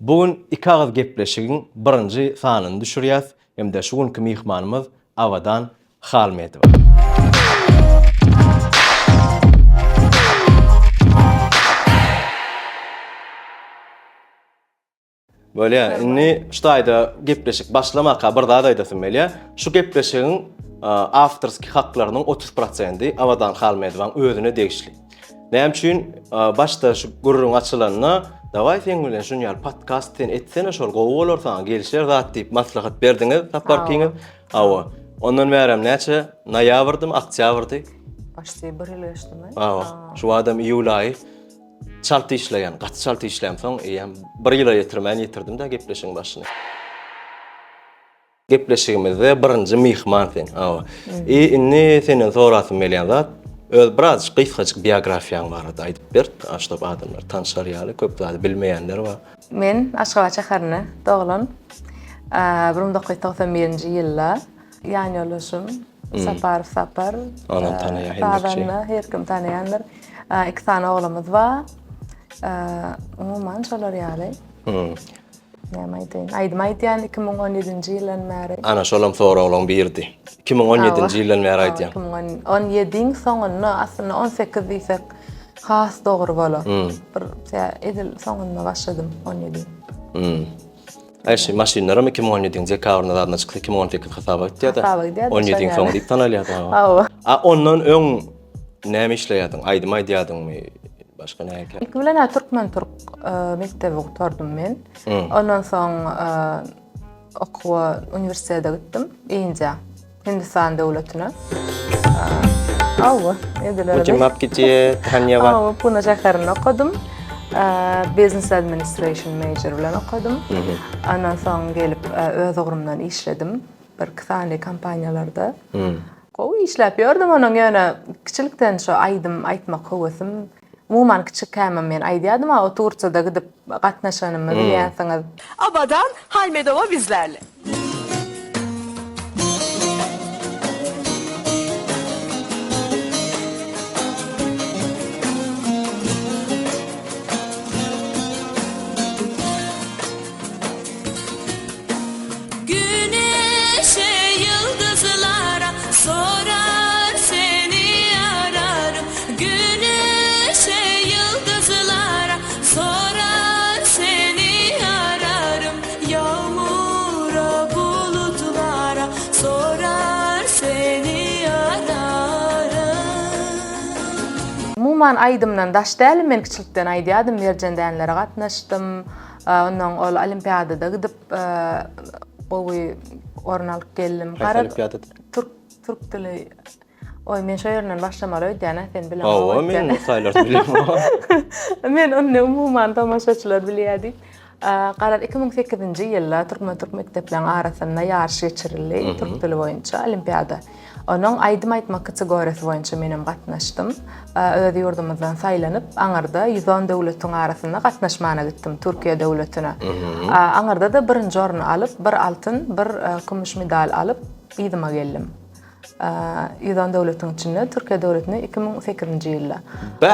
Bu gün Iki agyz gepleşigiň birinji sanyny düşürýäs hem-de şu günki myhmanymyz Abadan Halmedowa. Bolýar, indi şu taýda gepleşik başlamaka bir zat aýdasym gelýär. Şu gepleşigiň awtorskiý haklarynyň 30 prosendi Abadan Halmedowaň özüne degişli. Näme üçin başda şu gürrüň açylanda dawaý seň bilen şun ýaly podkast sen etsene şol gowy bolar saňa gelişer zat diýip maslahat berdiňiz Saparkiňiz. Hawa. Ondan bärem näçe noýabrdymy, oktýabrdy? Başda bir ýyl geçdimi? Hawa. Şu adam iýul aýy. Çalt işleýän, gaty çalt işlämsoň eýýäm bir ýyla ýetirmän ýetirdim-dä gepleşigiň başyny. Gepleşigimizde birinji myhman sen. Hawa. I indi senden sorasym gelýän zat, öz birazjyk gysgajyk biografiýaň barada aýdyp ber, ştob adamlar tanşar ýaly, köp zady bilmeýänler bar. Men Aşgabat şäherinde doglan. 1991-nji ýylda Ýanýoldaşym Saparow Sapar. Onam tanaýar hemme kişi. Sazanda her kim tanaýandyr. Iki sany oglumyz bar. Umuman şolar ýaly. Näme aýdaýyn? Aýdym aýdýan 2017-nji ýyldan bäri. Ana şolam soraglaryň biridi. 2017-nji ýyldan bäri aýdýaň. 2017-iň soňunda, aslynda 18 diýsek has dogry bolar. Bir edil soňunda başladym 17. Aý şu maşynlaram 2017-iň dekabrynda zadyna çyksa 2018 hasaba gitýär-de. Hasaba gidýär-de. 17-iň soňy diýip tanalýar-da. Hawa. A ondan öň näme işleýärdiň? Aýdym aýdýardyňmy? Başga näme? Ilki bilen-ä türkmen-türk mekdebi gutardym men. Ondan soň okuwa uniwersitete gitdim, Indiýa. Hindistan döwletine. Hawa, ediler. Mujhe maaf kijiye, dhanyawad. Hawa, Pune şäherinde okadym. Business Administration major bilen okadym. Ondan soň gelip öz ugrumdan işledim. Bir-iki sany kompaniýalarda. Gowy işläp ýördüm onuň ýöne kiçilikden şo aýdym aýtmak höwesim Umuman kiçikämem men aýdýardym a o Tursiýada gidip gatnaşanymy bilýänsiňiz. Abadan Halmedowa bizlerle. Güneşe ýyldyzlara sorar seni ararym Güneşe ýyldyzlara sorar seni ararym Ýagmura bulutlara sorar seni ararym. Umuman aýdymdan daş dälim men kiçilikden aýdýadym Merjen dänlere gatnaşdym. Ondan ol olimpiadada gidip gowy orun alyp geldim. Haýsy olimpiadada? Türk türk dili. Oý men şo ýerinden başlamaly öýdýän-ä sen bileňok. Hawa men saýlary bilemok. Men ony umuman tomaşaçylar bilýär diýip. Garaz 2008-nji ýylda türkmen-türk mekdepleriň arasynda ýaryş geçirildi türk dili boýunça olimpiada. Onuň aýdym aýtmak kategoriýasy boýunça menem gatnaşdym. Öz ýurdumyzdan saýlanyp, aňyrda 110 döwletiň arasynda gatnaşmana gitdim, Türkiýe döwletine. Aňyrda-da birinji orny alyp, bir altyn, bir kümüş medal alyp, yzyma geldim. 110 döwletiň içinde Türkiýe döwletine 2008-nji ýylda.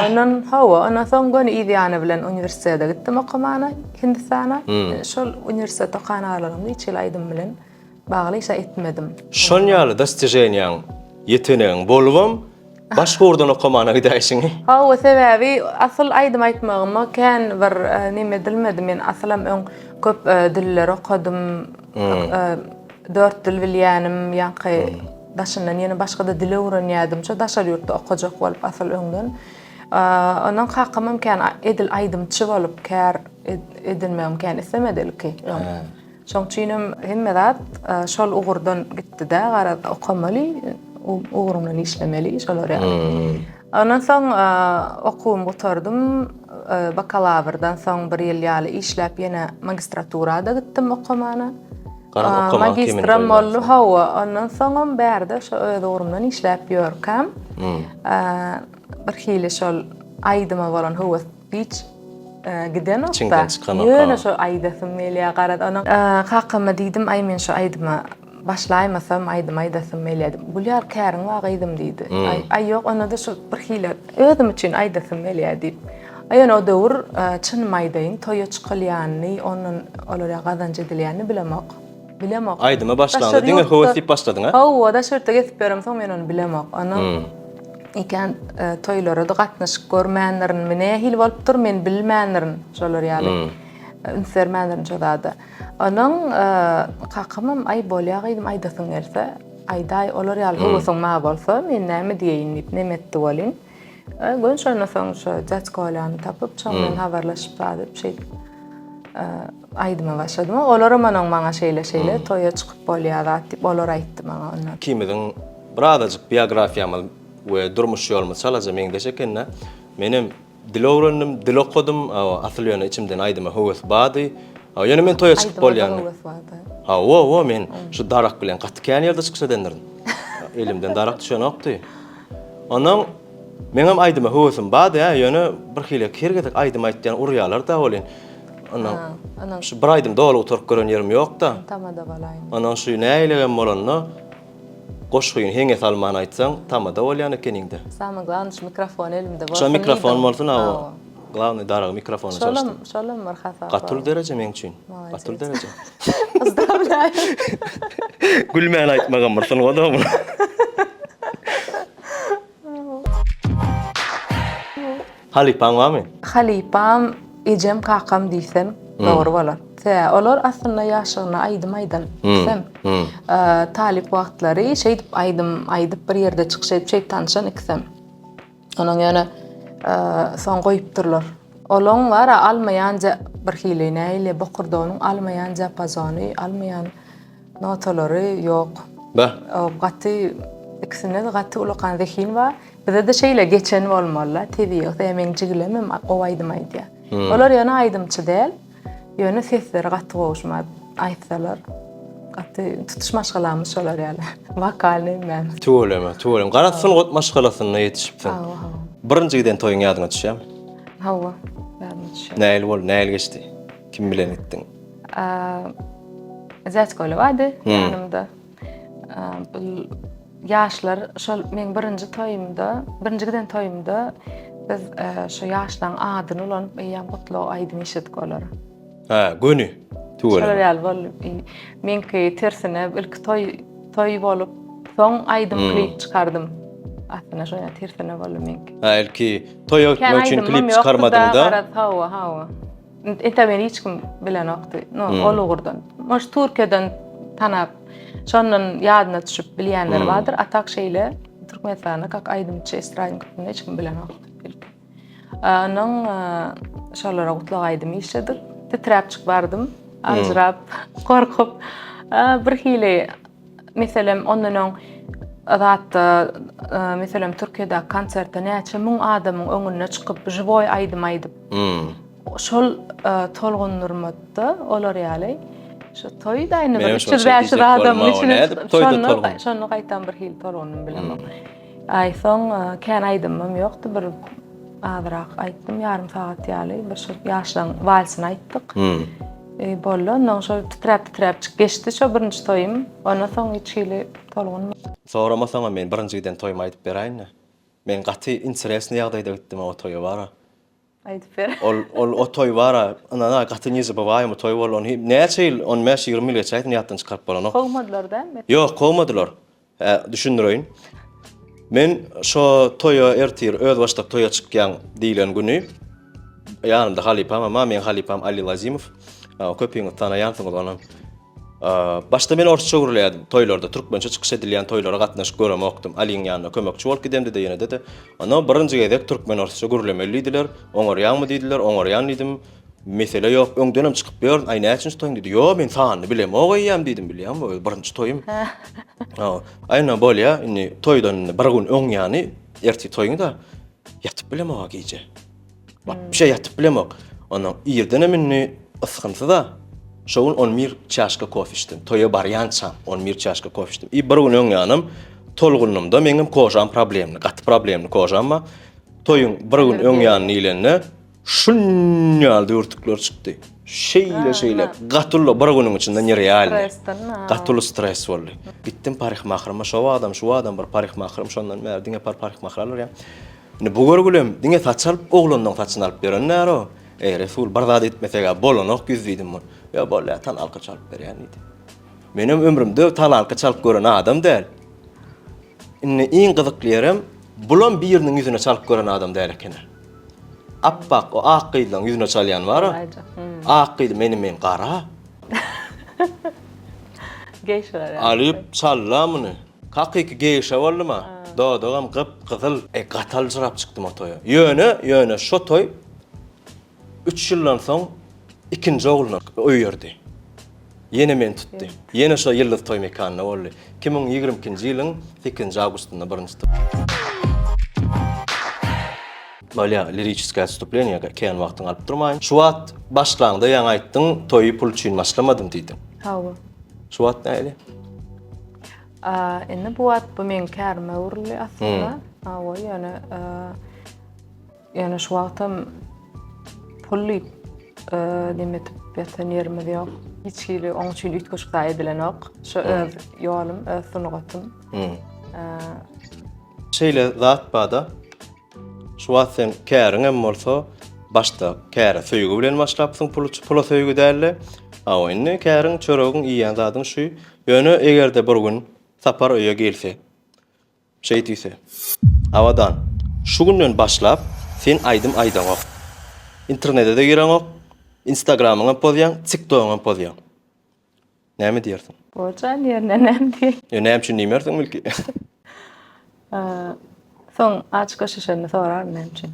Ondan, hawa, ondan soň göni yz ýany bilen uniwersitete gitdim okamana, Hindistana. Şol uniwersitetde okan aralygymda hiç hili aýdym bilen Bagly işe etmedim. Şon ýaly dostiženiýaň, ýetenegiň bolubam başga ugurdan okamana gidäýşiňi. Hawa, sebäbi asyl aýdym aýtmagyma kän bir neme edilmedi. Men asylam öň köp diller okadym. Dört dil bilýänim, ýaňky daşyndan ýene başga-da dil öwrenýärdim. Şo daşary ýurtda okajak bolup asyl öňden. Ondan kakamam kän edil aýdymçy bolup kär edinmegimi kän islemedi ilki öň. Şoň üçinem hemme zat şol ugurdan gitdi-de, garaz okamaly, ugruňdan işlemeli, şolar ýaly. Ondan soň okuwymy gutardym, bakalawrdan soň bir ýyl ýaly işläp ýene magistratura-da gitdim okamana. Garaz okamagyň kemini Magistram boldy, hawa. Ondan soňam bärde şo öz ugrumdan işläp ýörkäm, bir hili şol aýdyma bolan höwes Hiç gidenokda. Içiňden çykanok. Ýöne şo aýdasym gelýär garaz onuň. Kakama diýdim, aý men şu aýdyma başlaýmasam aýdym aýdasym gelýär diýip. Gülýar käriň bar gyzym diýdi. Aý ýok onda-da şu bir hili özüm üçin aýdasym gelýär diýip. Ýöne o döwür çynymy aýdaýyn, toýa çykylýanyny, ondan olara gazanç edilýänini bilemok. Bilemok. Aýdyma başlaňda diňe höwes diýip başladyň a? Hawa, daşary ýurtda gezip ýöremsoň men ony bilemok. Ondan ikän toýlara-da gatnaşyp görmändirinmi, nähili bolupdyr men bilmändirin şolar ýaly. Üns bermändirin şo zada. Onuň kakamam aý bolýa gyzym aýdasyň gelse aýdaý olar ýaly höwesiň bar bolsa men näme diýeýin diýip neme etdi welin göni şondan soň şo dýadka Kolýany tapyp şoň bilen habarlaşyp zat edip şeýdip aýdyma başladym. Olaram onuň maňa şeýle şeýle toýa çykyp bolýa zat diýip olar aýtdy maňa ondan. Ikimiziň birazajyk biografiýamyz we durmuş ýolumyz çalaja meňzeş ekende menem Dil öwrendim, dil okadym. Asyl ýöne içimden aýdyma höwes bardy. Ýöne men toýa çykyp bolýan. Aýdyma-da höwes bardy. Hawa, hawa, men şu darak bilen gaty kän ýerde çykyş edendirin. Elimden darak düşenokdy. Onnoň meňem aýdyma höwesim bardy, hä, ýöne bir hili her gezek aýdym aýtýan urýalar-da welin. Onnoň şu bir aýdym doly gutaryp gören ýerim ýok-da. Tamada bolaýyn. Onnoň şu nägilegem bolanda Goşgyny heňe salman aýtsaň tamada bolýan ekeniňdä. Samyý glawnyý şu mikrofon elimde bolsun Şo mikrofon bolsun hawa. Glawnyý daragy mikrofona çalyşdym. Şolam şolam bir hasap. Gaty uly dereje meň üçin. Gaty uly dereje. Pozdrawlýaýu. Gülmän aýtmagam bir sungat-a bu. Halypaň barmy? Halypam ejem kakam diýsem dogry bolar. Sebäbi olar aslynda ýaşlygynda aýdym aýdan ikisem. Talyp wagtlary şeýdip aýdym aýdyp bir ýerde çykyş edip şeýdip tanyşan ikisem. Onuň ýöne soň goýupdyrlar. Olaň bar-a almaýan bir hili nähili bokurdagynyň almaýan diapazony, almaýan notalary ýok. Beh. Gaty ikisinde-de gaty ulakan zehin bar. Bize-de şeýle geçen bolmaly-da, tebigy. Sebäbi meň jigilemem gowy aýdym aýdýar. Olar ýöne aýdymçy däl. Ýöne sesleri gaty gowy şuma aýtsalar. Gaty tutuş maşgalamyz şolar ýaly. Wokalny hemmämiz. Tüweleme, tüweleme. Garaz sungat maşgalasynda ýetişipsiň. Hawa, hawa. Birinji giden toýuň ýadyňa düşýärmi? Hawa, ýadyma düşýär. Nähili boldy, nähili geçdi? Kim bilen gitdiň? Zätgöle bardy ýanymda. Bu ýaşlar şol meň birinji toýumda, birinji giden toýumda biz şu ýaşlaryň adyny ulanyp eýýäm gutlag aýdym işledik olara. Hä, göni. Tüweleme. Şolar ýaly boldy. Meňki tersine ilki toý toý bolup, soň aýdym klip çykardym. Aslynda şoňa tersine boldy meňki. Hä, ilki toýa gitmek üçin klip çykarmadyňda. Hawa, hawa. Entä meni hiç kim bilenokdy. No, hmm. ol ugurdan. Moş Türkiýeden tanap, şondan ýadyna düşüp bilýänler hmm. bardyr. Atak şeýle Türkmenistanda kak aýdymçy estradnik hökmünde hiç kim bilenokdy. Onuň şolara gutlag aýdymy işledik. Titräpjik bardym. Hmm. Aljyrap, gorkup. Bir hili Meselem, ondan öň zatda, meselem, Türkiýedäki konsertde näçe müň adamyň öňünde çykyp, žiwoý aýdym aýdyp, şol tolgundyrmada olar ýaly şu toýda indi bir 300-500 adamyň içine şonda şonda gaýtam bir hili tolgundym bilemok. Aý soň kän aýdymym ýokdy, bir azrak aýtdym, ýarym sagat ýaly bir şol ýaşlaryň walsyny aýtdyk. E, boldy ondan şol titräp titräpjik geçdi şo birinji toýum. Ondan soň hiç hili tolgunma. Soramasaňam men birinji giden toýumy aýdyp beräýin-dä. Men gaty interesnyý ýagdaýda gitdim o toýa bara. Aýdyp ber. Ol ol o toý bara ynanaý gaty nezabywaymy toý boldy ony näçe ýyl on bäş ýigrimi ýyl geçäýsin ýatdan çykaryp bolanok. Kowmadylar dälmi? Ýok kowmadylar. Hä düşündireýin. Men şo toýa ertir özbaşdak toýa çykýaň diýlen güni ýanymda halypam bar, meň halypam Ali Lazimow. Köpüňiz tanaýansyňyz ony. Başda men orsça gürleýärdim toýlarda, türkmençe çykyş edilýän toýlara gatnaşyp göremokdym. Aliň ýanyna kömekçi bolup gidemde-de ýene-de-de. Onda birinji gezek türkmen-orsça gürlemeli diýdiler. Oňarýaňmy diýdiler, oňarýan diýdim. Mesele ýok, öňdenem çykyp ýörün, aý näçinji toýuň diýdi. Ýo, men sanyny bilemok eýýäm diýdim, bilýäňmi, öz birinji toýum. Aý indi bolýa, indi toýdan indi bir gün öň ýany, ertir toýuň-da, ýatyp bilemok-a gije. Wapşe ýatyp bilemok. Ondan irdenem indi ysgynsyz-a. Şo gün on bir çaşka kofe içdim. Toýa barýançam on bir çaşka kofe içdim. I bir gün öň ýanam tolgundym-da, meňem kožam problemli, gaty problemli kožam bar. Toýuň bir gün öň ýany diýlende, Şunýaly düwürtikler çykdy. Şeýle şeýle gaty uly bir günüň içinde nerealny. Gaty uly stres boldy. Gitdim parikmahrıma şo adam şu adam bir parikmahrym şondan bäri diňe par parikmahr alyrýan. Indi bu görgülem diňe saç alyp oglanlaň saçyny alyp ýören däl-o. Eý, Resul, bir zat etmeseg-ä bolanok ýüz diýdim. Ýa bolýa, tanalka çalyp berýän diýdi. Menem ömrümde tanalka çalyp gören adam däl. Indi iň gyzykly ýerem, bulam biriniň ýüzüne çalyp gören adam däl eken-ä. Appak, o ak gyzlaň ýüzüne çalýan bar-a. Ak gyz, meni men gara. Geýşeler ýaly. Alyp çalla muny. Hakyky geýşe boldum-a. Dodagam gyp-gyzyl. E, gaty aljyrap çykdym o toýa. Ýöne, ýöne şo toý üç ýyldan soň ikinji ogluny öýerdi. Ýene meni tutdy. Ýene şo Ýyldyz toý mekanynda boldy. 2022-nji ýylyň sekizinji awgustynda birinji toý. Bolýa, liriçeskiý otstupleniýe kän wagtyňy alyp durmaýyn. Şu wagt başlaňda ýaňy aýtdyň, toýy pul üçin başlamadym diýdiň. Hawa. Şu wagt nähili? Indi bu wagt bu meň kärime öwrüldi aslynda. Hawa, ýöne ýöne şu wagtam pul diýip neme etip ýatan ýerimiz ýok. Hiç hili oň üçin üýtgeşik zat edilenok. Şu öz ýolum, öz sungatym. Şeýle zat bar-da. Şu wagt sen käriňem bolsa, başda käre söýgi bilen başlapsyň, pul pula söýgi däldi. Hawa, indi käriň, çöregiň, iýýän zadyň şu. Ýöne eger-de bir gün Sapar öýe gelse, şeý diýse, Abadan, şu günden başlap sen aýdym aýdaňok. Internete-de gireňok, Instagramyňam pozýaň, TikTogyňam pozýaň. Näme diýersiň? Boljan ýerine näme diýeýin? Ýa näme üçin diýmersiň belki? Soň aç köşeşende soraryn näme üçin.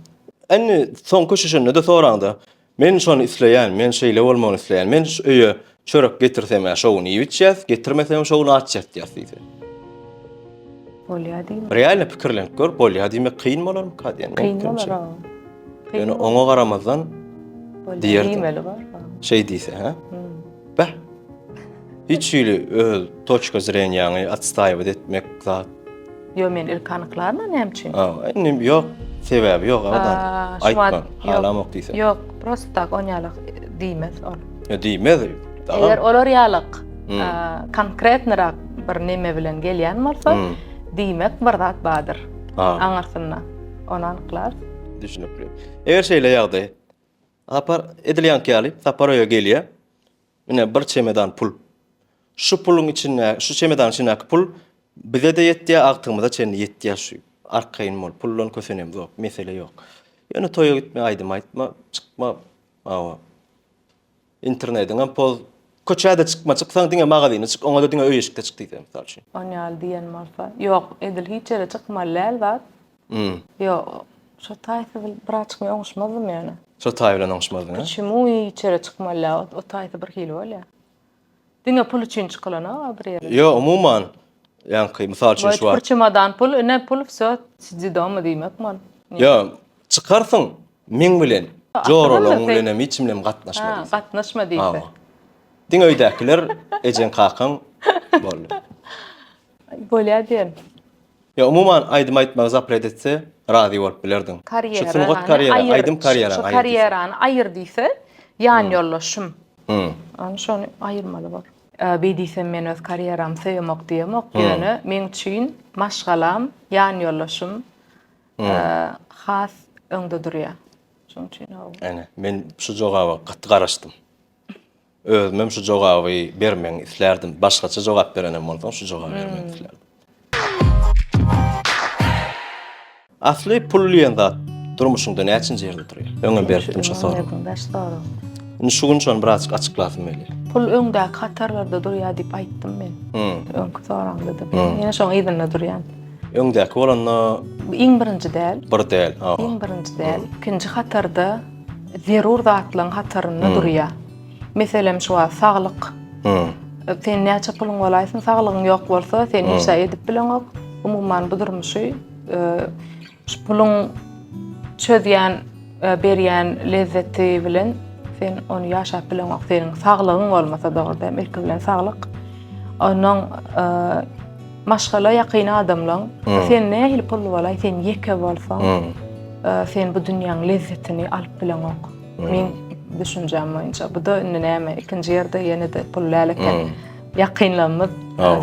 Indi soň köşeşende-de soraňda, men şony isleýän, men şeýle bolmagyny isleýän, men şu öýe çörek getirsem-ä şo gün iýip içýäs, getirmesem şo gün aç ýatýas diýse. Bolýa diýmek. Realno pikirlenip gör, bolýa diýmek kyn bolarmyka diýen. Kyn bolar. Ýöne oňa garamazdan diýerdim. Diýmeli bar. Şeý diýse, hä? Beh. Hiç hili öz toçka zreniýaňy otstaýiwat etmek zat. Ýo men ilki anyklaryn näme üçin. Ha, indi ýok, sebäbi ýok abadan. Aýtma, halamok diýse. Ýok, prosta tak on ýalak diýmez ol. Ýa diýmez. Eger olar ýalak konkretnyrak bir neme bilen gelýän bolsa, diýmek bir zat bardyr. Aňyrsynda. Ony anyklarys. Düşünikli. Eger şeýle ýagdaý Sapar edil ýaňky ýaly Sapar öýe gelýär. Ine bir çemedan pul. Şu puluň içinde, şu çemedanyň içindäki pul bize-de ýetýär, agtygymyza çenli ýetýär şu. Arkaýyn bol, puldan kösenemzok, mesele ýok. Ýöne toýa gitme, aýdym aýtma, çykma. Hawa. Internediňem poz. Köçä-de çykma, çyksaň diňe magazyna çyk, oňa-da diňe öý eşikde çyk diýse, mysal üçin. On ýaly diýen bolsa. Ýok, edil hiç ýere çykmaly däl zat. Ýok, şo taýsy bilen birazjyk men oňuşmazdym ýöne. Şo taý bilen oňuşmazdyň, a? Почему hiç ýere çykmaly däl, o taýsy bir hili bolýar. Diňe pul üçin çykylanok-a bir ýere. Ýok, umuman, ýaňky, mysal üçin, şu wagt. Bir çemodan pul, ine pul, wsё, sidi doma diýmek bol. Ýok, çykarsyň, meň bilen, joralaryň bilenem hiç kim bilen gatnaşma diýse. Ha, gatnaşma diýse. Diňe öýdäkiler, ejeň, kakaň boldy. Bolýar diýen. Ýa umuman aýdym aýtmagy zapret etse razy bolup bilerdiň. Şu sungat karýera, aýdym karýeraňy aýyr diýse. Şu karýerany aýyr diýse, ýan ýoldaşym. Ony şony aýyrmaly bor. Beý diýsem men öz karýeramy söýemok diýemok, ýöne meň üçin maşgalam, ýan ýoldaşym has öňde durýar. Şonuň üçin hawa. Ene, men şu jogaba gaty garaşdym. Özümem şu jogaby bermegiňi islärdim. Başgaça jogap berenem bolsaň şu jogaby bermegiňi islerdim. Asly pul diýen zat durmuşyňda näçinji ýerde durýar? Öňem beripdim şu soragy. Indi şu gün şony birazjyk açyklasym gelýär. Pul öňdäki hatarlarda durýar diýip aýtdym men. Öňki soragyňda-da. Ýene şoň yzynda durýan. Öňdäki bolanda Iň birinji däl. Bir däl. Iň birinji däl. Ikinji hatarda zerur zatlaryň hatarynda durýar. Meselem şu wagt saglyk. Sen näçe puluň bolaýsyn, saglygyň ýok bolsa, sen hiç zat edip bileňok. Umuman bu durmuşy şu puluň çözýän, berýän lezzeti bilen sen ony ýaşap bileňok. Seniň saglygyň bolmasa dogry däl, ilki bilen saglyk. Ondan maşgala ýakyn adamlaň, sen nähili pully bolaý, sen ýeke bolsaň, sen bu dünýäň lezzetini alyp bileňok. Meň düşünjäm boýunça. Bu-da indi näme, ikinji ýerde ýene-de pul däl eken. Ýakynlarymyz,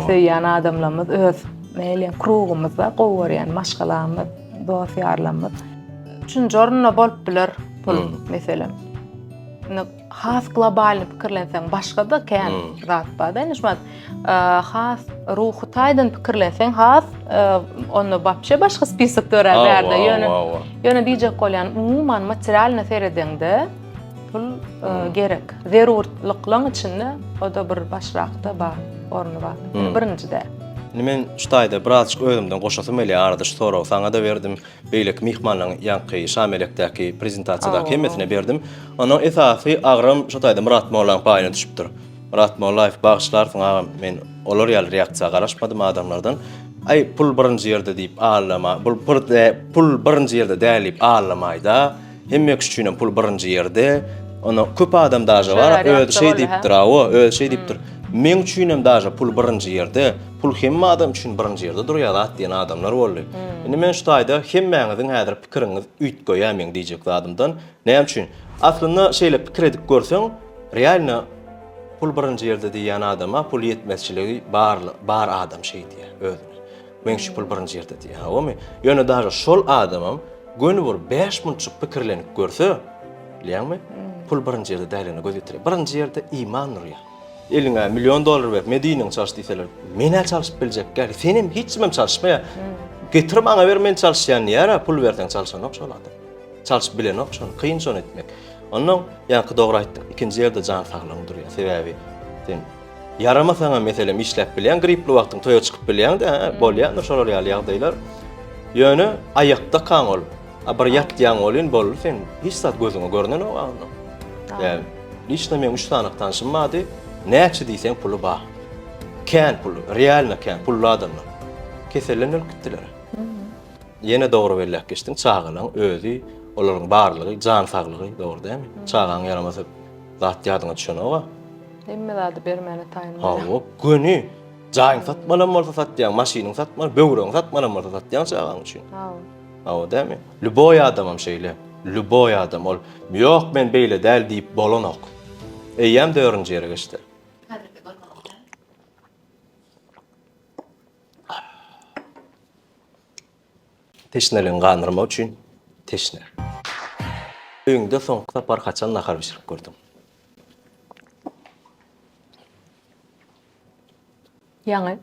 söýýän adamlarymyz, öz nähili krugumyzda gowy görýän maşgalamyz. Dost-ýarlarymyz. Üçünji orunda bolup biler pul, meselem. Indi has globalny pikirlenseň, başga-da kän zat bar-da. Indi şu wagt has ruhy taýdan pikirlenseň, has onda wapşe başga spisok dörär bärde. Ýöne ýöne diýjek bolýan, umuman materialny seredeňde pul gerek. Zerurlyklaň içinde o-da bir başrakda bar, orny bar. Birinji däl. Indi men şu taýda birazjyk özümden goşasym gelýär, arada şu soragy saňa-da berdim. Beýleki myhmanlaryň ýaňky Şamelekdäki prezentasiýadaky hemmesine berdim. Ondan esasy agram şo taýda Myrat mollaň paýyna düşüpdir. Myrat Mollaýew bagyşlarsyň agam men olar ýaly reaksiýa garaşmadym adamlardan. Aý pul birinji ýerde diýip allama, bul pul birinji ýerde däl diýip allamaýda. Hemme kişi üçinem pul birinji ýerde. Onda köp adam daže bar, özi şeý diýipdir, hawa, özi şeý diýipdir. Meň üçinem daže pul birinji ýerde. Pul hemme adam üçin birinji ýerde durýar zat diýen adamlar boldy. Indi men şu taýda hemmäňiziň häzir pikiriňiz üýtgeýär meň diýjek zadymdan. Näme üçin? Aslynda şeýle pikir edip görseň, realno pul birinji ýerde diýýän adama pul ýetmezçiligi bar bar adam şeý diýýär özüne. Meň üçin pul birinji ýerde diýýär, hawamy? Ýöne daže şol adamam göni bir 5 munçuk pikirlenip görse, bilýäňmi? Pul birinji ýerde däldigine göz ýetirýär. Birinji ýerde iman durýar. Eliňe million dollar berip, Mediniňi çalyş diýseler, men-ä çalşyp biljek däl, senem hiç kimem çalyşmaýar. Getir maňa ber, men çalyşýan diýýär-ä, pul berseň çalşanok şol adam. Çalşyp bilenok şony, kyn şony etmek. Onnoň, ýaňky dogry aýtdyň, ikinji ýerde jan saglygyň durýar. Sebäbi sen ýaramasaňam, meselem, işläp bilýäň, gripli wagtyň toýa çykyp bilýäň-de, hä, bolýandyr şolar ýaly ýagdaýlar. Ýöne aýakdakaň ol, a bir ýatýaň welin boldy sen, hiç zat gözüňe görnenok-a onnoň. Ýa liçno meň üç sany tanşym bardy, näçe diýseň puly bar. Kän puly, realno kän pully adamlar. Keselden ölüp gitdiler. Ýene dogry belläp geçdiň, çagalaň özi, olaryň barlygy, jan saglygy, dogry dälmi? Çagaň ýaramasa zat ýadyňa düşenok-a. Hemme zady bermäne taýyn bolýar. Hawa, göni. Jaýyň satmalam bolsa satýaň, maşynyň satmaly, böwregiň satmalam bolsa satýaň çagaň üçin. Hawa. Hawa dälmi? Lýuboý adamam şeýle. Lýuboý adam ol Ýok men beýle däl diýip bolanok. Eýýäm dördünji ýere geçdi. Teşneligiňi gandyrmak üçin teşne. Öýüňde soňky sapar haçan nahar bişirip gördüň? Ýaňy.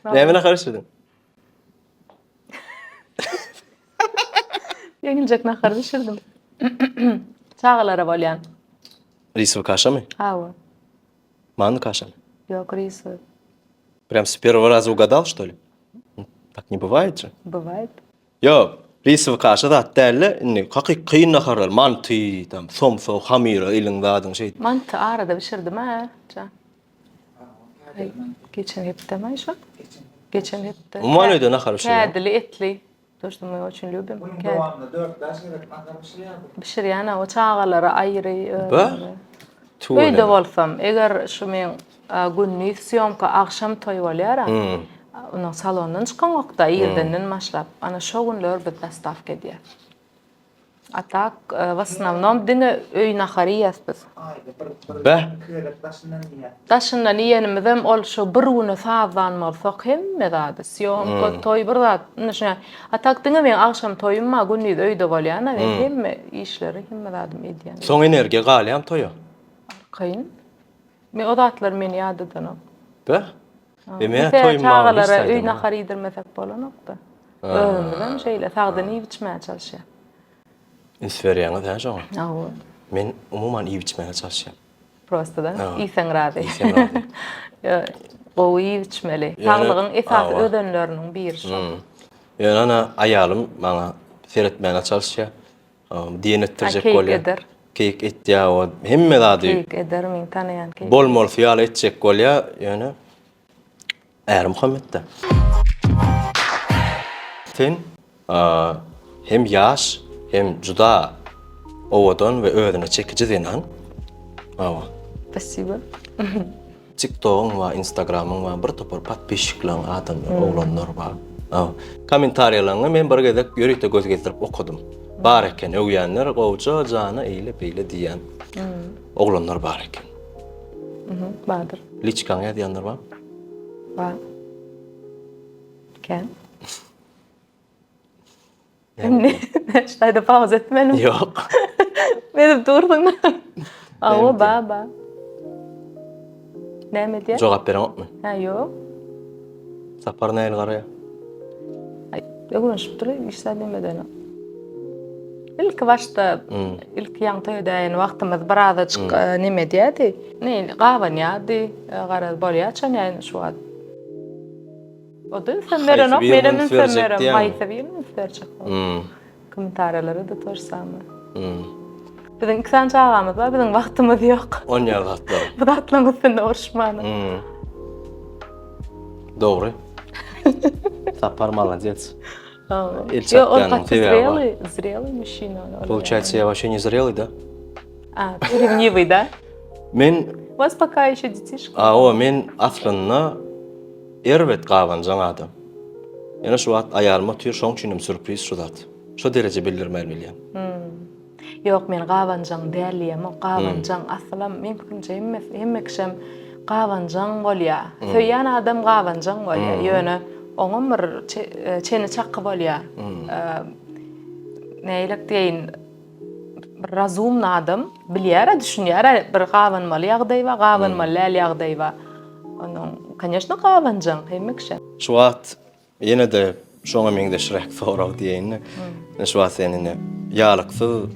Näme nahar bişirdiň? Ýeňiljek nahar bişirdim. Çagalara bolýan. Risowy kaşamy? Hawa. Manny kaşamy? Ýok, risowy. Prям с первого раза угадал, что ли? Так не бывает же. Бывает. Ýok, risowy kaşa zat däl-de, indi hakyky kyn naharlar, manty, tam, somsa, hamyra, iliň zadyň şeýdip. Manty arada bişirdim-ä, jan. Geçen hepdemi şo? Geçen hepde. Umuman öýde nahar bişirýäň. Kädili etli. To što my oçin lýubim. Günüň dowamynda 4-5 gezek nahar bişirýärdiň. Bişirýän o çagalara aýry özüme. Öýde bolsam, eger şu meň gündiz sýomka, agşam toý bolýar. Ondan salondan çykaňokda irdenden başlap. Ana şo günler biz dostawka edýäs. A tak w osnownom diňe öý nahary iýýäs biz. Aýda bir, bir, Beh. iki gezek daşyndan iýýäs. Daşyndan iýenimizem ol şo bir güne sazlan bolsak hemme zady, sýomka, toý bir zat. Indi şuňa a tak diňe meň agşam toýum bar, gündiz öýde bolýan-a men hemme işleri, hemme zadymy edýän. Soň energiýa galýamy toýa? Arkaýyn. Men o zatlar meni ýadadanok. Beh. E men Mesela toýum çagalara öý nahar iýdirmesek bolanok-da. Özümizem şeýle sagdyn iýip içmäge çalyşýas. Üns berýäňiz hä şoňa? Hawa. Men umuman iýip içmäge çalyşýan. Prosta da iýseň razy. Iýseň razy. Gowy iýip içmeli. Saglygyň esasy özenleriniň biri şol. Ýöne ana aýalym maňa seretmäge çalyşýar. Diýen etdirjek bolýar. Keýik eder. Keýik etýär o hemme zady. Keýik eder meň tanaýan keýik. Bolmalysy ýaly etjek bolýar ýöne Äri Muhammetde. Sen hem ýaş hem juda owadan we özüne çekiji zenan. Hawa. Spasiba. TikTogyň bar, Instagramyň bar, bir topar podpisçiklaň adamlar, oglanlar bar. Kommentariýalaryňy men bir gezek ýörite göz gezdirip okadym. Bar eken, öwýänler gowja jana eýle beýle diýýän oglanlar bar eken. Bardyr. Liçkaňa ýazýanlar bar? Bar. Kän. Indi şaýda pauza etmelimi? Ýok. Edip dursuň. Awa ba ba. Näme edýär? Jogap bereňokmy? Hä, ýok. Sapar nähili garaýar? Aý, öwrenişip dur, hiç zat diýmeden. Ilki başda, hmm. ilki ýaňy toý edäýen wagtymyz birazajyk hmm. e, neme edýärdi? Ne, gabanýardy, e, garaz bolýar çanýan şu wagt. O da ünsem berenok, menem ünsem berem. Haýsy birini üns berjek? Hmm. Kommentariýalara da to samое. Hmm. Biziň iki sany çagamyz bar, biziň wagtymyz ýok. On ýaly zatlar. Bu zatlaryň üstünde uruşmana. Hmm. Dogry. Sapar молодец. El çarpýanyň sebäbi bar. Zrelый, zrelый mужчина. Получается, я вообще не зрелый, да? А, ты ревнивый, да? Men У вас пока еще детишки. A, o men aslynda Erbet gabanjaň adam. Ýöne şu wagt aýalym otyr şoň üçinem sürpriz şu zat. Şo dereje bildirmän bilýän. Ýok men gabanjaň däl diýemok gabanjaň asylam meň pikirimçe hemmesi hemme kişem gabanjaň bolýa. Söýýän adam gabanjaň bolýa. Ýöne oňam bir çeni çaky bolýa. Nägilek diýeýin bir razumny adam bilýär-ä, düşünýär-ä, bir gabanmaly ýagdaý bar, gabanmaly däl ýagdaý bar. Onuň, koneşno, gabanjaň hemme kişi. Şu wagt ýene-de şoňa meňzeşräk sorag diýeýin-de. Ine şu wagt sen indi ýalyksyz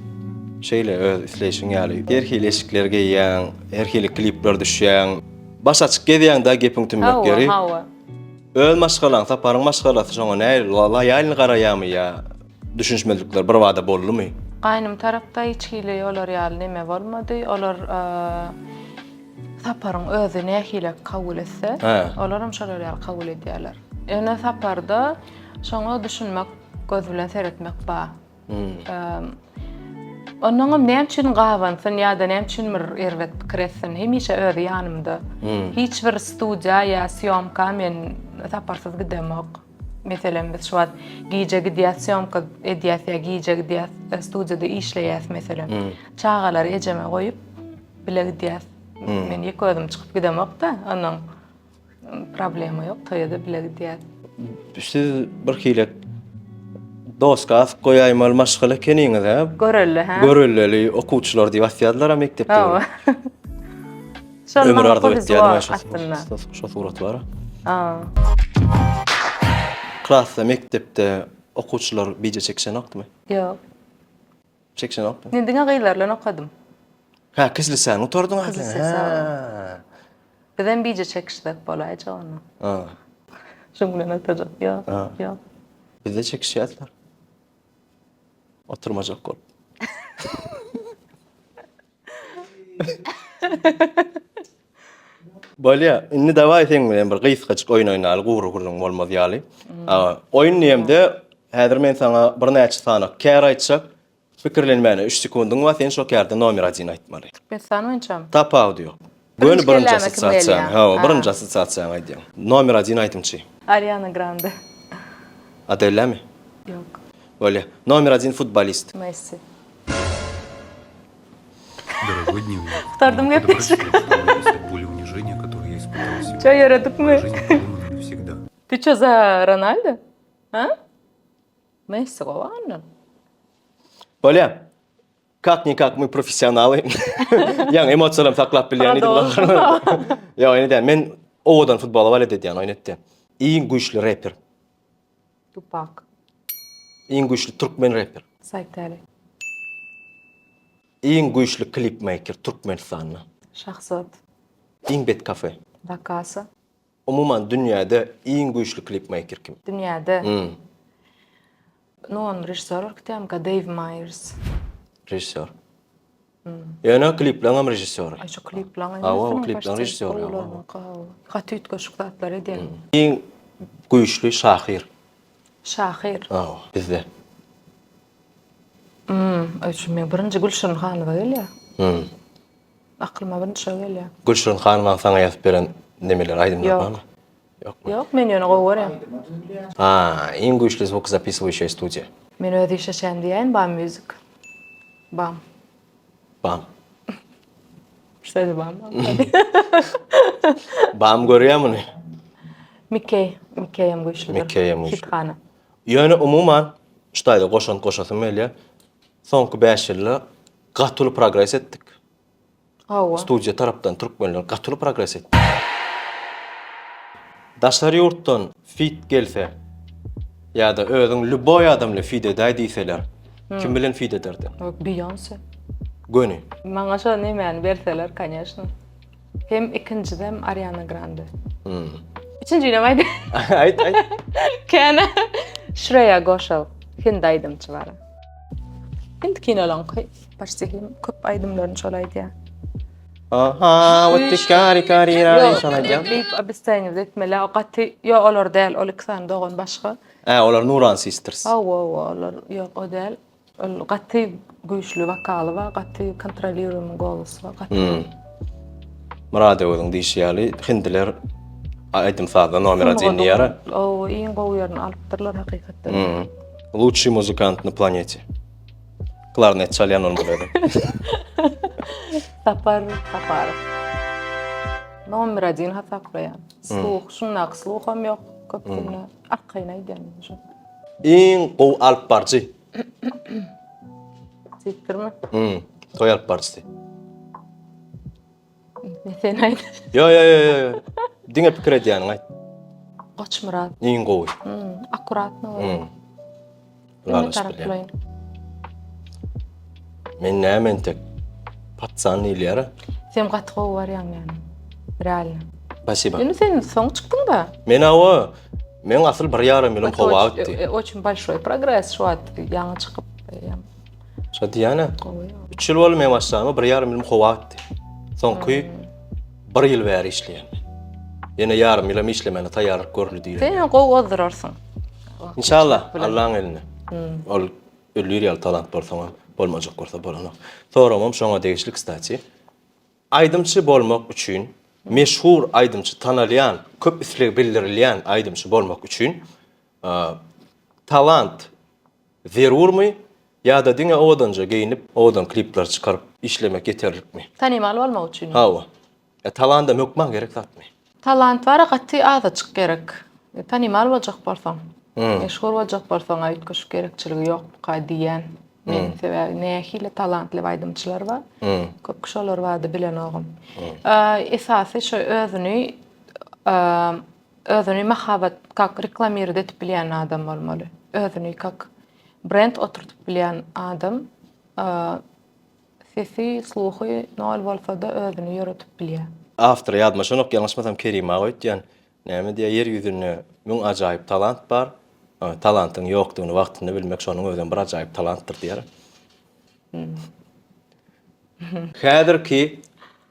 şeýle öz isleýşiň ýaly her hili eşikler geýýäň, her hili klipler düşýäň. Baş açyk gezýäň-dä gepiň tümmek ýeri. Hawa, hawa. Öz maşgalaň, Saparyň maşgalasy şoňa nähili loýalny garaýarmy ýa düşünişmezlikler birbada boldumy? Gaýnym tarapda hiç hili olar ýaly neme bolmady. Olar Saparyň özi nähili kabul etse, olaram şolar ýaly kabul edýärler. Ýöne Saparda şoňa düşünmek, göz bilen seretmek bar. Onnoňam näme üçin gabansyn ýa-da näme üçin bir erbet pikir etsin, hemişe özi ýanymda. Hiç bir studiýa ýa sýomka men Saparsyz gidemok. Meselem, biz şu wagt gije gidýäs sýomka edýäs ýa gije gidýäs studiýada işleýäs meselem. Çagalary ejeme goýup bile gidýäs. Men ýeke özüm çykyp gidemok-da, onnoň Problema ýok, toýa-da bile gidýäs. Siz bir hili doska asyp goýaýmaly maşgala ekeniňiz, hä? Görelde, hä? Görelleli okuwçylar diýip asýardylar-a mekdepde. Hawa. Şol Ömür maňa arzuw etýärdim powezlo aslynda. Şo surat bar. Ha. Klasda, mekdepde okuwçylar bije çekişenokdymy? Ýok. Çekişenokmy? Men diňe gyzlar bilen okadym. Hä, Kizlisäni gutardyň a sen. Kizlise. Bizem bije çekişsek bolaýjak onda. Ha. Şuň bilen oturjak. Ýok, ýok. Bizde çekişýärdiler. Oturmajak bolup. Bolýa, indi dawaý seň bilen bir gysgajyk oýun oýnaly, gury gürrüň bolmaz ýaly. Oýun diýemde, häzir men saňa birnäçe sany kär aýtjak, pikirlenmäne üç sekundyň bar, sen şo kärde nomer odin aýtmaly. Türkmenistan boýunçamy? Tapawudy ýok. Göni birinji assosiasiýaňy, hawa, birinji assosiasiýaňy aýdýaň. Nomer odin aýdymçy. Ariana Grande. Adellemi? Ýok. Bolýa. Nomer odin futbolist. Messi. Дорогой дневник. Gutardym Мне gepleşik. подобрать от боли унижения, которое я испытал сегодня. Ço ýöredikmi? Моя жизнь поломана навсегда. Ty ço za Ronaldo? Ha? Messi gowy ondan. Bolýa. Как никак мы professionaly. Ýaňy emosiýalarymy saklap bilýän idim. Ýok, indi däl. Men owadan futbola balet edýän, oýun etdi. Iň güýçli reper. Tupak. Iň güýçli türkmen reper. Saýtali. Iň güýçli klipmeýker Türkmenistanda. Şahzat. Iň bet kafe. La Casa. Umuman dünýäde iň güýçli klipmeýker kim? Dünýäde. Nu on režissýor ürkütýärmika Deýw Maýers. Režissýor. Ýöne kliplaňam režissýory. Aý şu kliplaň Hawa, kliplaň režissýory. Gaty üýtgeşik zatlar edýär. Iň güýçli şahyr. Şahyr. Hawa, bizde. Aý şu meň birinji Gülşirin Hanowa gelýär. Aklyma birinji şo gelýär. Gülşirin Hanowaň saňa ýazyp beren nemeleri, aýdymlary barmy? Ýokmy? Ýok, men ýöne gowy görýän. Ha, iň güýçli zvukozapisywayşaya studiýa. Men öz işleşen diýäýin Bam Music. Bam. Bam. Şeýle bam. Bam görýär muny. Mikkey, Mikkey hem güýçlüdir. Mikkey hem güýçli. Hithana. Ýöne umuman. Şu taýda goşant goşasym gelýär. Soňky 5 ýylda gaty uly progres etdik. Hawa. Studiýa tarapdan türkmenler gaty uly progres etdi. Daşary ýurtdan fit gelse ýa-da özüň lýuboý adam bilen fit edäý diýseler, kim bilen fit ederdiň? Beýonse. Göni. Maňa şo nemäni berseler, koneşno. Hem ikinjidem Ariana Grande. Üçünjinem aýt. Aýt, aýt. Käne. Şreýa Goşal, hindi aýdymçy bar. Hindi kinolaňky почти hem köp aýdymlaryny şol aýdýar. Aha, what kari kari rari şol aýdýar. Diýip obescenivt etmeli. O gaty, ýok olar däl, ol iki sany dogan başga. Hä, olar Nuran Sisters. Hawa, hawa, olar ýok, o däl. Ol gaty güýçli wokaly bar, gaty kontrolirujemyý golosy bar, gaty. Hmm. Myrat Öweziň diýşi ýaly, hindiler aýdym-sazda nomer один diýýär. Hawa, iň gowy ýerini alypdyrlar hakykatdan. Hmm. Лучший музыкант на планете. Klarnet çalýan bolmaly edi. Sapar Saparow. Nomer один hasaplaýan. Sluh, şundaky sluham ýok köpüsinde. Arkaýyn aýdýan şo. Iň gowy alyp baryjy. Diýipdirmi? Hmm, toý alyp baryjysy. Ne sen aýt. Ýo, ýo, ýo, ýo. Diňe pikir edýäniňi aýt. Goçmyrat. Iň gowy. Hmm, akkuratno bolýar. Hmm. Hemme taraplaýyn. Men näme entek? Patsan diýilýär. Sen gaty gowy barýaň ýani. Realno. Spasiba. Ýöne sen soň çykdyň da. Men awa, men asyl bir ýarym ýylym howa gitdi. E, очень большой progress şu wagt ýaňy çykyp. Şo diýýän-ä. Üç ýyl boldy men başlanyma, bir ýarym ýylym howa gitdi. Soňky bir ýyl bäri işleýän men. Ýene ýarym ýylam işlemäne taýýarlyk görüldi diýilýär. Sen ýene gowy ozdurarsyň. Inşallah, Allaň elinde. Ol ölür ýaly talant bolsaňam, bolmajak bolsa bolanok. Soragym şoňa degişli kstati. Aýdymçy bolmak üçin, meşhur aýdymçy, tanalýan, köp isleg bildirilýän aýdymçy bolmak üçin talant zerurmy ýa-da diňe owadanja geýnip, owadan klipler çykaryp işlemek ýeterlikmi? Tanymal bolmak üçinmi? Hawa. Ýa talandam hökman gerek zatmy? Talant bar-a gaty azajyk gerek. Tanymal boljak bolsaň, meşhur boljak bolsaň-a üýtgeşik gerekçiligi ýokmuka diýýän men. Sebäbi nähili talantly aýdymçylar bar. Köp kişi olar barada bilenogam. Esasy şo özüni özüni mahabat kak reklamirowat edip bilýän adam bolmaly. Özüni kak brend oturdyp bilýän adam Sesi, sluhy nol bolsada özüni ýöretip bilýär. Awtory ýadyma düşenok, ýalňyşmasam Kerim aga öýtýän. Näme diýýär, ýer ýüzünde müň ajaýyp talant bar, talantyň ýokdugyny wagtynda bilmek şonuň özem bir ajaýyp talantdyr diýýär. Häzirki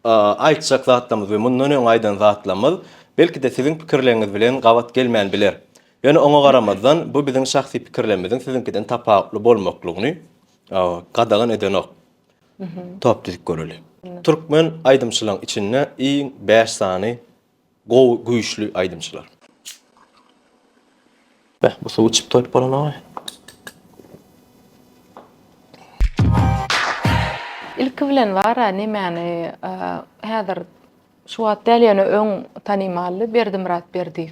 aýtjak zatlarymyz we mundan öň aýdan zatlarymyz belki-de siziň pikirleriňiz bilen gabat gelmän biler. Ýöne oňa garamazdan bu biziň şahsy pikirlerimiziň siziňkiden tapawutly bolmaklygyny Gadagan edenok. Top düzüp göreli. Türkmen aýdymçylaň içinde iň 5 sany gowy güýçli aýdymçylar. Beh, bu suw içip toýup bolanogy. Ilki bilen bara nemäni häzir şu wagt däl ýöne öň tanymally Berdimyrat Berdiýew.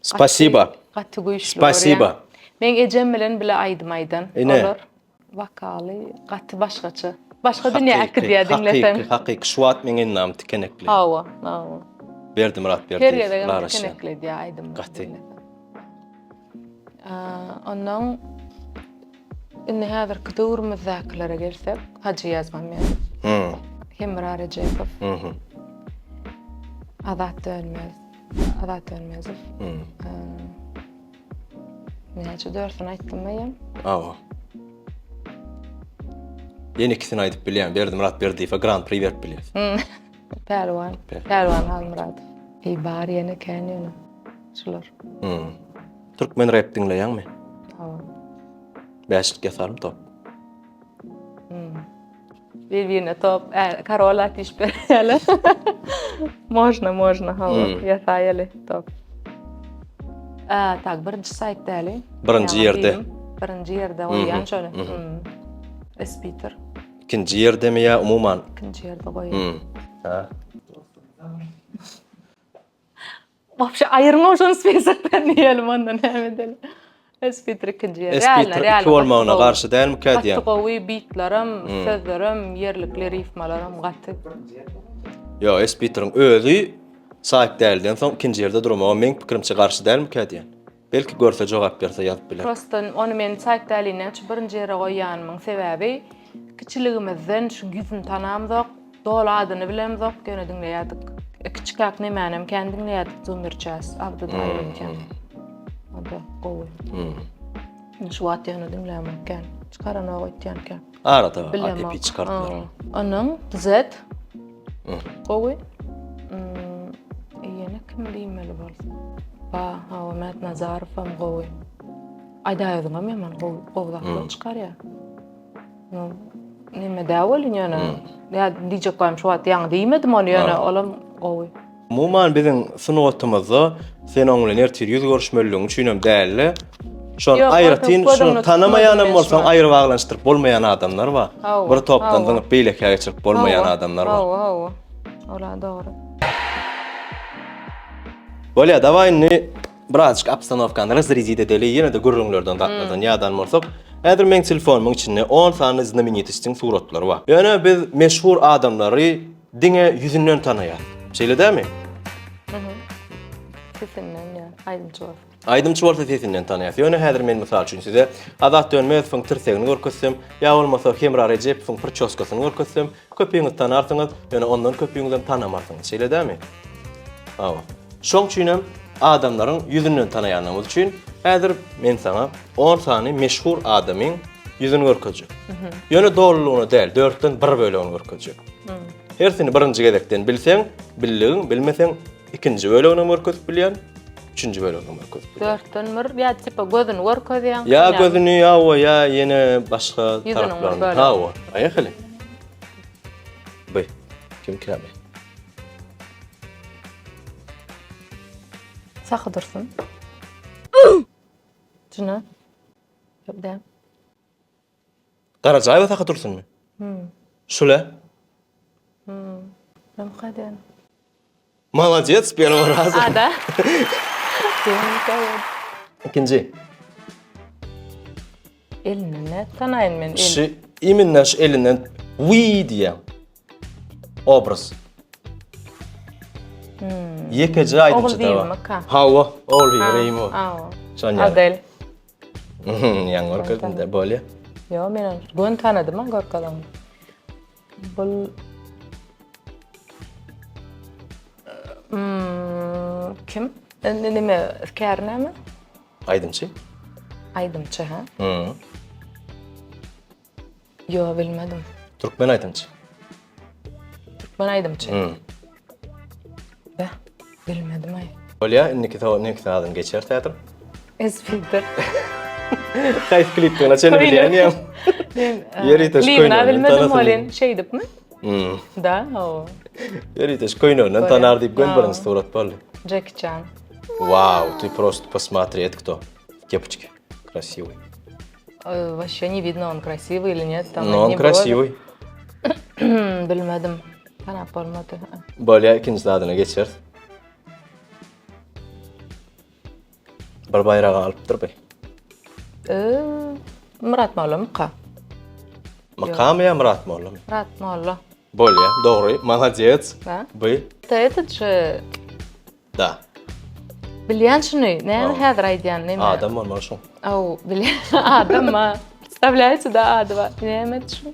Spasiba. Gaty güýçli Spasiba. Meň ejem bilen bile aýdym aýdan. Ine. Olar wokaly gaty başgaça. Başga dünýä äkidýär diňleseň. Hakyky, hakyky. Şu wagt meň endamym tikenekli. Hawa, hawa. Berdimyrat Berdiýew. Her gezegem tikenekli edýär aýdym. Gaty. Ondan indi häzirki döwrümizdäkilere gelsek, Hajy Ýazmämmedow. Hmm. Hemra Rejepow. Mhm. Azat Dönmez. Azat Dönmezow. Hmm. Näçe dörsün aýtdym eýýäm? Awa. Ýene ikisini aýdyp bilýän. Berdimyrat Berdiýewe Gran Pri berip bilýäs. Hmm. Pälwan. Pälwan Halmyradow. Eý bar ýene kän ýöne. Şular. Hmm. Türkmen rap diňleýäňmi? Hawa. Bäşlik ýasarmy top? Hmm. Bir-birine top, ä, karola atyşyp berýärler. Można, można, hawa, Hmm. ýasaýaly top. Ä, tak, birinji saýt däli. Birinji Ýaňy ýerde. diýdim. Birinji ýerde goýýan şony. Hmm. Espiter. Ikinji ýerdemi ýa umuman? Ikinji ýerde goýýan. Hmm. Ha. Wapşe aýyrma şony spisokdan diýelim onda näme edeli. Espitr ikinji ýer. Espitr iki bolmagyna garşy dälmikä diýýän. Gaty gowy bitlerim, sözlerim, ýerlikli rifmalaram gaty. Ýok, Espitriň özi Saýyp dälden soň ikinji ýerde durmaga meň pikirimçe garşy dälmikä diýýän. Belki görse jogap berse ýazyp biler. Prosta ony men Saýyp dälini näme üçin birinji ýere goýýanymyň sebäbi kiçiligimizden şu ýüzüni tanamzok, doly adyny bilemzok, ýöne diňleýärdik. Kiçikäk nemänem kän diňleýärdik Zumir Jazz, Abdy daýy öýdýän. O-da gowy. Şu wagt ýöne diňlämok kän. Çykaranok öýtýän kän. Arada EP çykardylar. Onuň Z Gowy. Hmm, ýene kim diýmeli bolsa. Ba, hawa, Mät Nazarow hem gowy. Aýdaýadyňam ýaman gowy, gowy zatlar hmm. çykarýar. No, neme dä welin ýöne. Hmm. Ýa diýjek bolýan şu wagt ýaňy diýmedim ony ýöne olam gowy. Umuman biziň sungatymyzda sen oň bilen ertir ýüz görüşmeliligiň üçinem dälde, şol aýratyn şuny tanamaýanam bolsaň aýry baglanyşdyryp bolmaýan adamlar bar. Bir topdan zyňyp beýlekä geçirip bolmaýan adamlar bar. Hawa, hawa. Ola dogry. Bolýa, dawaý indi birazjyk obstanowkany razrezit edeli, ýene-de gürrüňlerden zatlardan ýadan bolsak. Häzir meň telefonymyň içinde 10 sany znamenitostiň suratlary bar. Ýöne biz meşhur adamlary Diňe ýüzünden tanaýar. Şeýle dämi? Sesinden ýa aýdymçy bolsa. Aýdymçy bolsa sesinden tanaýar. Ýöne häzir men mysal üçin size Azat Dönmezowyň tirsegini görkezsem, ýa bolmasa Hemra Rejepowyň prçoskasyny görkezsem, köpüňiz tanarsyňyz, ýöne ondan köpüňizem tanamarsyňyz. Şeýle dämi? Hawa. Şoň üçinem adamlaryň ýüzünden tanaýanlygymyz üçin häzir men saňa on sany meşhur adamyň ýüzüni görkezjek. Ýöne dolulygyna däl, dörtden bir bölegini görkezjek. Hersini birinji gezekden bilseň, bildigiň, bilmeseň ikinji bölegini hem görkezip bilýän, üçünji bölegini hem görkezip bilýän. Dörtden bir ýa tipa gözüni görkezýäň. Ýa gözüni, ýa o, ýa ýene başga taraplaryny. Hawa. Aýaly. By. Kim käme? Sahy dursun. Jyna. Ýok däl. Garajaýewa Sahy Dursunmy? Hmm. Şule? Hmm. Näme diýen? Молодец, первый раз. A da. Ikinji. Elinden ne tanaýyn men? Şu iminne şu elinden wi diýen. Obraz. Hmm. Ýekeje aýdymçy da bar. Hawa, Ogulbibi Reýimowa. Hawa. Şonýa. Adel. Ýaňy görkezdim-de, bolýa. Ýok, men ony göni tanadym ha görkezem. Bul Hmm, kim? Indi nime, käri näme? Aýdymçy. Aýdymçy, ha? Hmm. Ýok, bilmedim. Türkmen aýdymçy. Türkmen aýdymçy. Hmm. Be, bilmedim aý. Bolýa, indiki sowal, indiki sazyny geçeris häzir. Esfinder. Haýsy klipdigine çenli bilýän ýa. Men Ýörite şu klibini köýnegini bilmedim tanasyn. welin, şeýdipmi? Hmm. Da, hawa. Ýörite şu köýneginden tanar diýip gön birinji surat boldy. Jackie Chan. Wow, ты просто посмотри, это кто? В кепочке. Красивый. Э, Вообще не видно, он красивый или нет. Там Но он одни красивый. брови. Bilmedim. Tanap bolmady. Bolýa ikinji zadyna geçeris. Bir baýragy alypdyr bi. Ee, Murat Molla myka? Mykamy ýa Murat Mollamy? Murat Molla. Bolýa, dogry, молодец. Da. Bi. Это этот же Da. Bilýän şuny. Näme häzir aýdýan neme? Adam bolmaly şuň. Aw, bilýän adam ma. Представляете, da ady bar. Näme şu?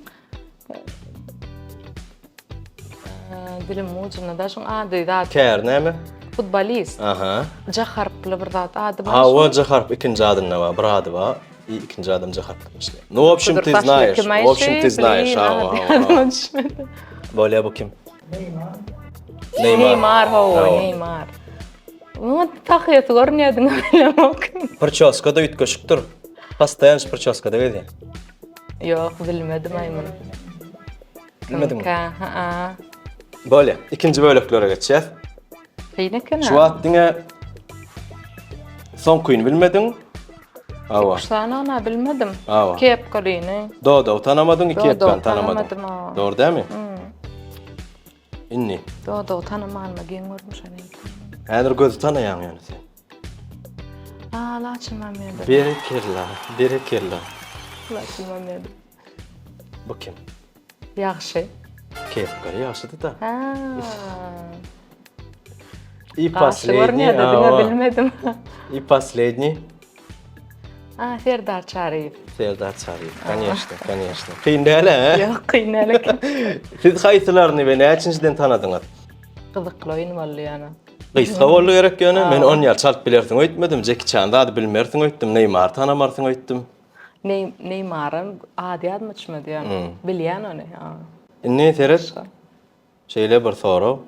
Dilim ujunda da şuň ady zat. Kär näme? Futbolist. Aha. J harply bir zat ady bar. Hawa, J harp ikinji adynda bar, bir ady bar. I ikinji adam J harply başlaýar. Ну, в общем, ты знаешь. В общем, ты знаешь. Hawa, hawa. Bolýa bu kim? Neýmar. Neýmar, hawa, Neýmar. Muňa tahyýaty görünýär diňe bilemok. Prçoska-da üýtgeşikdir. Postoýan şu prçoskada gezýär. Ýok, bilmedim aý muny. Bilmediňmi? Ha-a. Bolýar. Ikinji böleklere geçýäs. Kyn eken. Şu wagt diňe soňkyny bilmediň. Hawa. Üç sany ona bilmedim. Hawa. Kepkalyny. Dodagy tanamadyň, iki Dodagy kepkany tanamadyň. tanamadym, hawa. Dogry dälmi? Indi. Dodagy tanamanyma geň gördüm şony. Häzir gözi tanaýaň ýöne sen. A, Laçyn Mamedow. Berekella, berekella. Laçyn Mamedow. Bu kim? Ýagşy. Kepkary ýagşydy-da. Ha. I Garşy posledniý. görünýär-de, diňe bilmedim. I posledniý. A, Serdar Çaryýew. Serdar Çaryýew. Koneşno, koneşno. Kyn däl-ä? Ýok, kyn däl eken. Siz haýsylaryny we näçinjiden tanadyňyz? Gyzykly oýun boldy ýöne. Gysga boldy gerek ýöne. Men on ýaly çalt bilersiň öýtmedim. Jeki Çan zady bilmersiň öýtdüm. Neýmary tanamarsyň öýtdüm. Neý, Neýmaram ady ýadyma düşmedi ýöne. Bilýän ony. Indi seret. Şeýle bir sorag.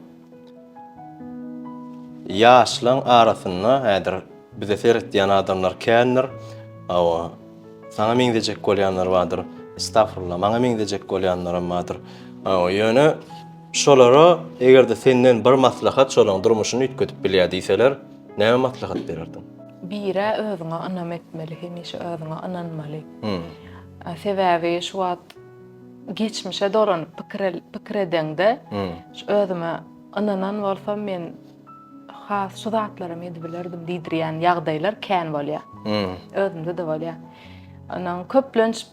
Ýaşlaň arasynda häzir bize seretýän adamlar kändir. Hawa, saňa meňzejek bolýanlar bardyr. Estagfurullah, maňa meňzejek bolýanlaram bardyr. Hawa, ýöne şolara eger-de senden bir maslahat şolaň durmuşyny üýtgedip bilýär diýseler, näme maslahat bererdiň? Birä özüňe ynam etmeli, hemişe özüňe ynanmaly. Sebäbi şu wagt geçmişe dolanyp pikir pikir edeňde, şu özüme ynanan bolsam men has şu zatlaram edibilerdim diýdirýän ýagdaýlar kän bolýar. Özümde-de bolýar. Onuň köplenç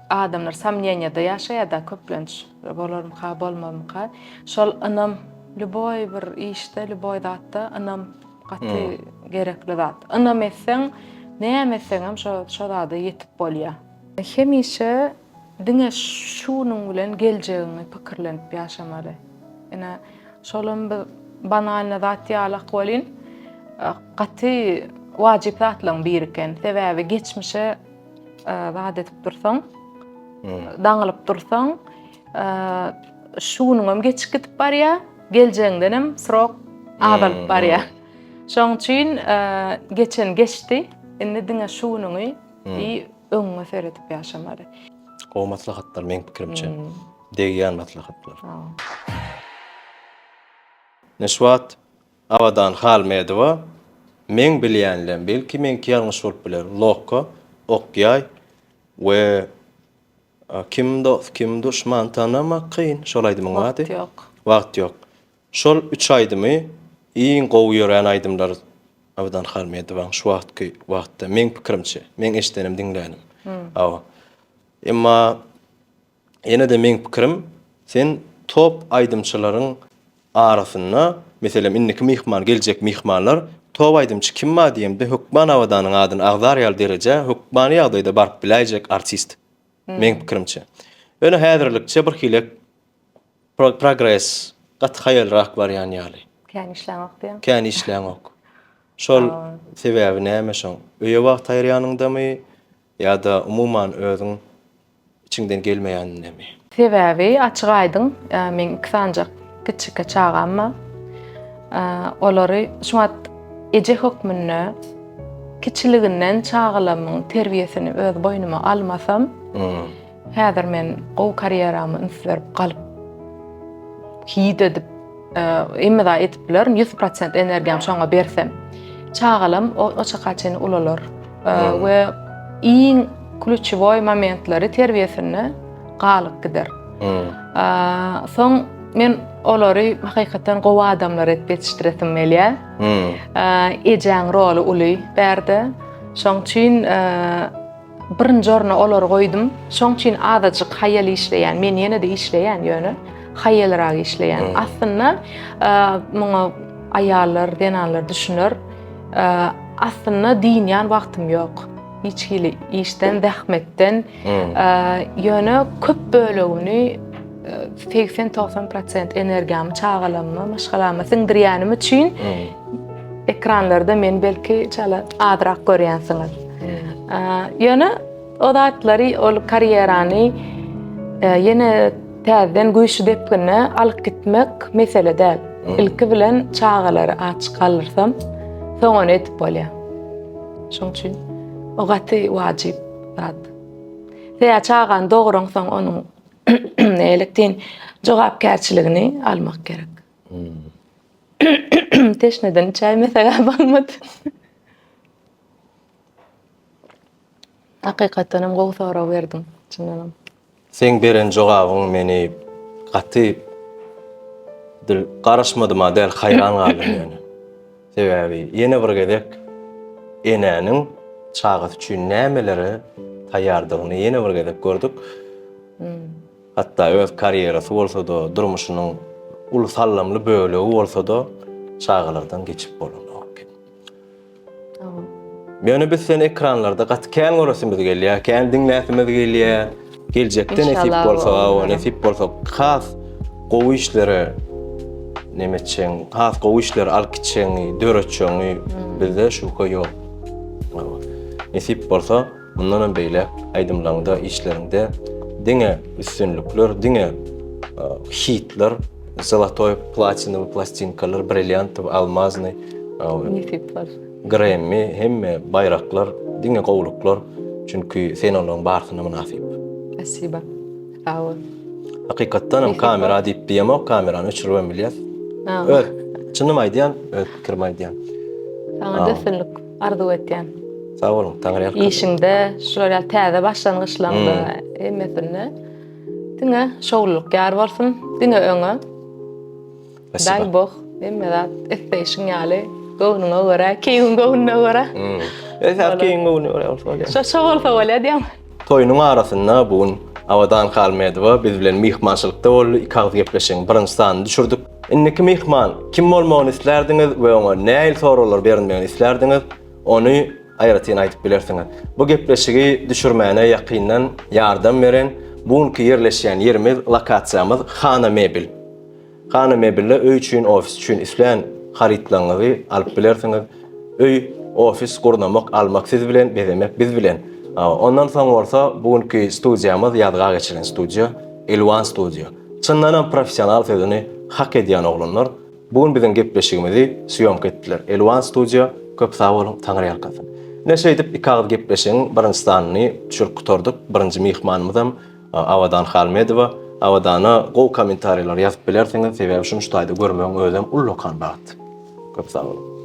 adamlar somneniýada ýaşaýar-da köplenç bolarmyka, bolmazmyka. Şol ynam lýuboý bir işde, lýuboý zatda ynam gaty gerekli zat. Ynam etseň, näme etseňem şo şo zada ýetip bolýar. Hemişe Diňe şu günüň bilen geljegiňi pikirlenip ýaşamaly. Ine, şolam bir banalny zat ýalak welin, gaty wajyp zatlaryň biri eken. Sebäbi geçmişe zat edip dursaň, daňylyp dursaň, şu günüňem geçip gidip barýar, geljegiňdenem srok azalyp barýar. Şonuň üçin geçen geçdi, indi diňe şu günüňi i Öňüňe seredip ýaşamaly. Gowy maslahatlar meň pikirimçe. Degýän maslahatlar. Ine şu wagt Abadan Halmedowa meň bilýänlem belki meňki ýalňyş bolup biler Lokko, Ok-ýaý we Kim dost kim duşman tanamak kyn şol aýdymyň ady. Wagt ýok. Wagt ýok. Şol üç aýdymy iň gowy ýörän aýdymlar Abadan Halmedowaň şu wagtky wagtda meň pikirimçe, meň eşidenim diňlänim. Hawa. Emma ýene-de meň pikirim sen top aýdymçylaryň arasynda meselem indiki myhman geljek myhmanlar top aýdymçy kim bar diýemde hökman Abadanyň adyny agzar ýaly derejä hökmany ýagdaýda baryp biläýjek artist. Meň pikirimçe. Ýöne häzirlikçe bir hili Progres gaty haýalrak barýan ýaly. Kän işläňok diýýäň. Kän işläňok. Şol sebäbi näme şoň? Öýe wagt aýyrýanyňdamy ýa-da umuman özüň içiňden gelmeýänindemi? Sebäbi açyk aýdyň, meň iki sanjak kiçijik çagam bar. Olary şu wagt eje hökmünde kiçiliginden çagalarymyň terbiýesini öz boýnuma almasam, Häzir men gowy karýerama üns berip galyp hit edip hemme zat edip bilerin 100% energiýamy şoňa bersem. Çagalam o çaka çenli ulalar we iň klýuçewoý momentleri terbiýesinde galyp gider. Soň men olary hakykatdan gowy adamlar edip ýetişdiresim gelýär. Ejäň roly uly bärde. Şoň üçin Birinji orna olary goýdum. Şoň üçin azajyk haýal işleýän. Men ýene-de işleýän, ýöne haýalrak işleýän. Aslynda muňa aýallar, zenanlar düşüner. Aslynda dynýan wagtym ýok. Hiç hili işden, zähmetden. Ýöne köp bölegini 80-90 prosent energiýamy çagalaryma, maşgalama siňdirýänim üçin ekranlarda meni belki çala azrak görýänsiňiz. Ýöne o zatlary, ol karýerany ýene täzeden güýçli depginde alyp gitmek mesele däl. Ilki bilen çagalary aç galdyrsam, soň ony edip bolýar. Şonuň üçin o gaty wajyp zat. Sebäbi çagany doguraňsoň onuň Nälikdin jogapkärçiligini almak gerek. Teşneden içäýmesek-ä bolmady. Hakykatdan hem gowy sorag berdiň, çyndanam. Seň beren jogabyň meni gaty dil garaşmadym-a däl haýran galdym ýöne. Sebäbi ýene bir gezek. Enäniň çagasy üçin nämelere taýýardygyny ýene bir gezek gördük. Hatda öz karýerasy bolsa-da, durmuşynyň uly sallamly bölegi bolsa-da, çagalardan geçip bolanok eken. Ýöne biz seni ekranlarda gaty kän göresimiz gelýär, kän diňläsimiz gelýär. Geljekde nesip bolsa, hawa, nesip bolsa has gowy işlere neme etjegiň, has gowy işleri alyp gitjegiňi, döretjegiňi bizde şübhe ýok. Nesip bolsa, mundanam beýläk aýdymlaryňda, işleriňde diňe üstünlikler, diňe hitler Zolotoý, platinowy plastinkalar, brilliantowy, almaznyý. Nesip bolsa. Grammy, hemme baýraklar, diňe gowulyklar. Çünki sen olaryň barysyna mynasyp. Spasiba. Sag bol. Hakykatdan hem kamera diýip diýemok, kamerany öçüribem bilýäs. Öz çynymy aýdýan, öz pikirimi aýdýan. Saňa üstünlik arzuw etýän. Sag boluň, Taňryýalkasyn. Işiňde, şular ýaly täze başlangyçlaryňda hemmesinde. Diňe şowlulyk ýar bolsun, diňe öňe. Daý boh, hemme zat isleýşiň ýaly, göwnüňe görä, keýiň göwnüne görä. Hmm. Esas keýiň göwnüne görä bolsa bolýar. Şo şo bolsa bolýar diýýän. Toýunyň arasynda bu gün Abadan Halmedowa biz bilen myhmançylykda boldy. Iki agyz gepleşigiň birinji sanyny düşürdik. Indiki myhman kim bolmagyny islärdiňiz we oňa nähili soraglar berilmegini islärdiňiz? Ony aýratyn aýdyp bilersiňiz. Bu gepleşigi düşürmäne ýakyndan ýardam beren bu günki ýerleşýän ýerimiz, lokasiýamyz Hana Mebel. Hana Mebelde öý üçin, ofis üçin islän harytlaryňyzy alyp bilersiňiz. Öý, ofis gurnamak, almak siz bilen, bezemek biz bilen. Ondan soň bolsa bu günki studiýamyz ýazga geçiren studiýa, Elwan studio. Çyndanam professional sözüni hak edýän oglanlar. Bu gün biziň gepleşigimizi sýomka etdiler. Elwan studio köp sag boluň Taňryýalkasyn. Ine şeýdip iki agyz gepleşigiň birinji sanyny düşürip gutardyk. Birinji myhmanymyzam Abadan Halmedowa. Abadana gowy kommentariýalar ýazyp bilersiňiz, sebäbi şuny şu taýda görmegiň özem ullakan bagt. Köp sag boluň.